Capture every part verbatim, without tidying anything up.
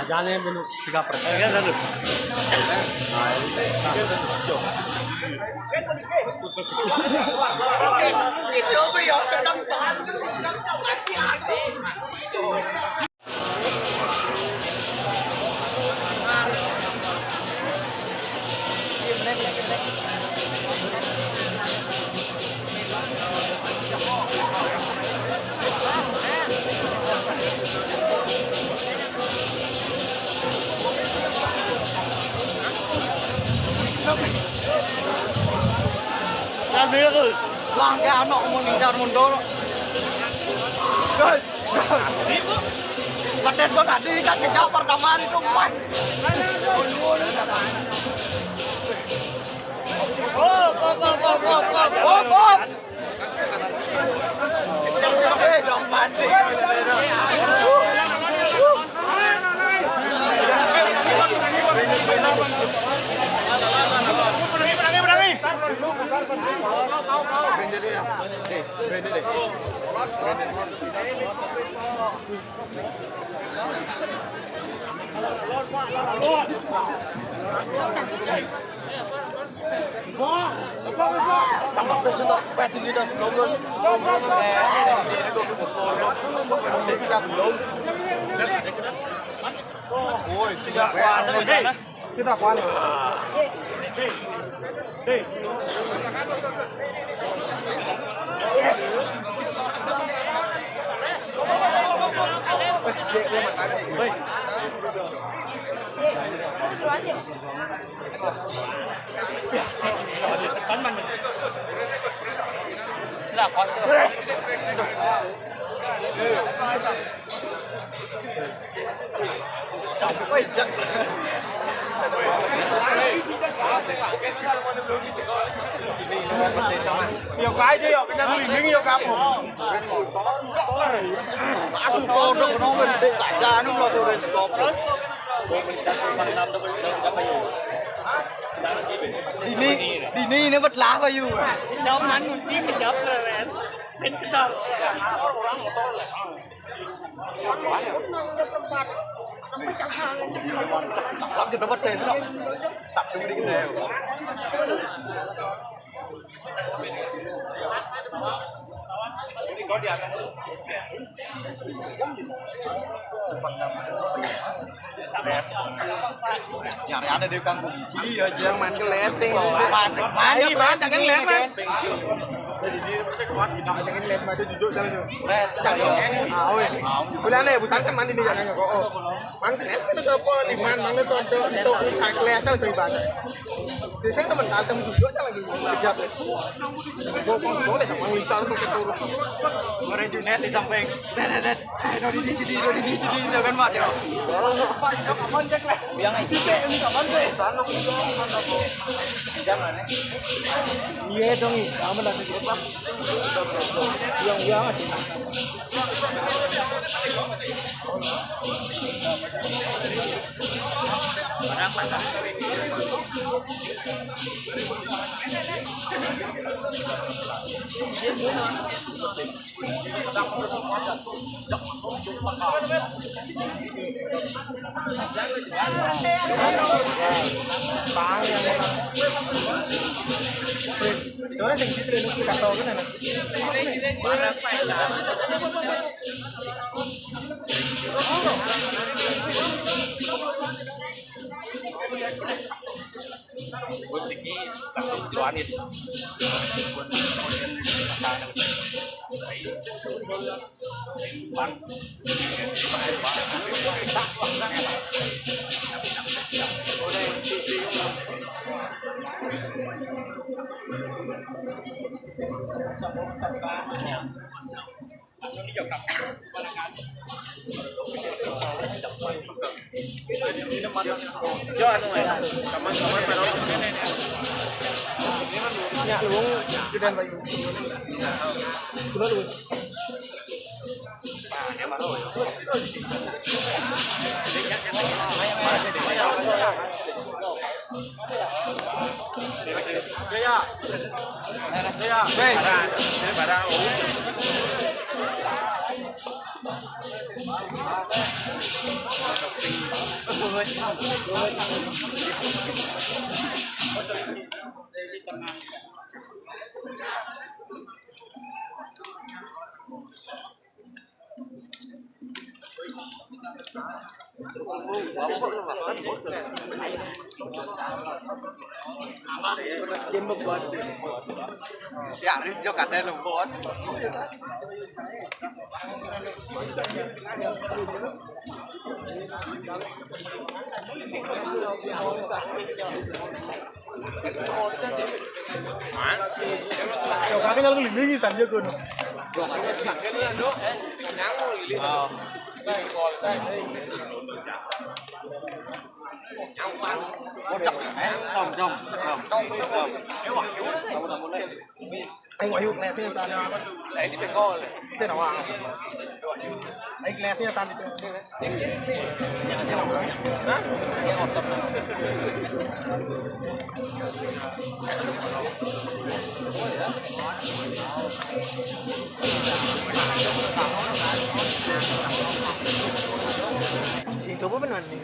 Jangan yang minum tiga persen. Harga satu. Itu beli yang sedang. Langkah anak mau ningkar mundur. Gas. Pedes gua tadi kan kejauh pertama itu, Mas. Hop, hop, hop, hop, hop, hop, hop. Eh, jangan pancing. Woi, tidak kuat. Kita kuat. Yo kae yo, kena ngiling yo kamu. Asu kodok ngono gede, tak anu lo sore stop. Dini, dini ini bet lah, Bayu. Jauh anu, cik, kejap, keren. Main kedar. Orang motor lah. Lagi dapat deh. Tak tunggu dikit deh. Nyari ada di kangkung. Iya, jangan main ke letting. Main, main, main, jangan letting. Jangan letting, maju jujur, jangan jujur. Boleh nih, bukan kan mandi nih, jangan kok. Oh. Mang Senes kan tetep apa, liman, mang tetep untuk, untuk kelihatan lebih banyak. Si saya temen, temen juga aja lagi, kejap. Gua kok, gua deh, mang lincah tuh keturun. Gua Rejunet di samping. Dad, dad, dad. Eh, Dodi ini jadi, Dodi ini jadi, itu kan, Mat, ya. Apa, itu kapan cek lah? Yang ini kapan sih? Sana. Jangan, ya. Iya dong, iya. Aman lah, gitu, Pak. Yang, yang sih. Orang sing situ, lu kasih tahu kan, anak. Yo, anu, eh, teman-teman, ya, lu, kita lagi. Kita lu. Ya, ya. Ya, ya. Weh. Ya, Riz juga ada lo, Bos. Yo, kakek lalu lili tadi aku. Oh. Ai, Wahyu, kelasnya sana. Lah, ini bengkol. Sini, Wak. Ai, kelasnya sana itu. Sing coba benar nih.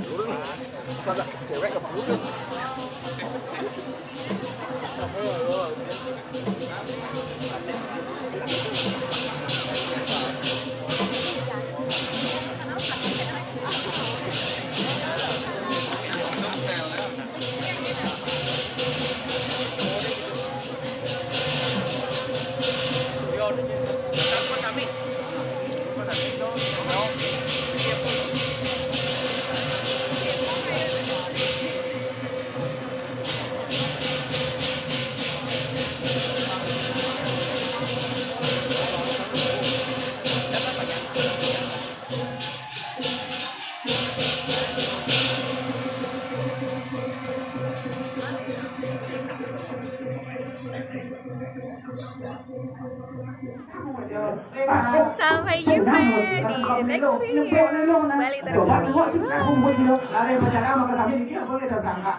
Turun, Mas. Masa cewek ke turun? Sampai jumpa di next video. Balik terkini.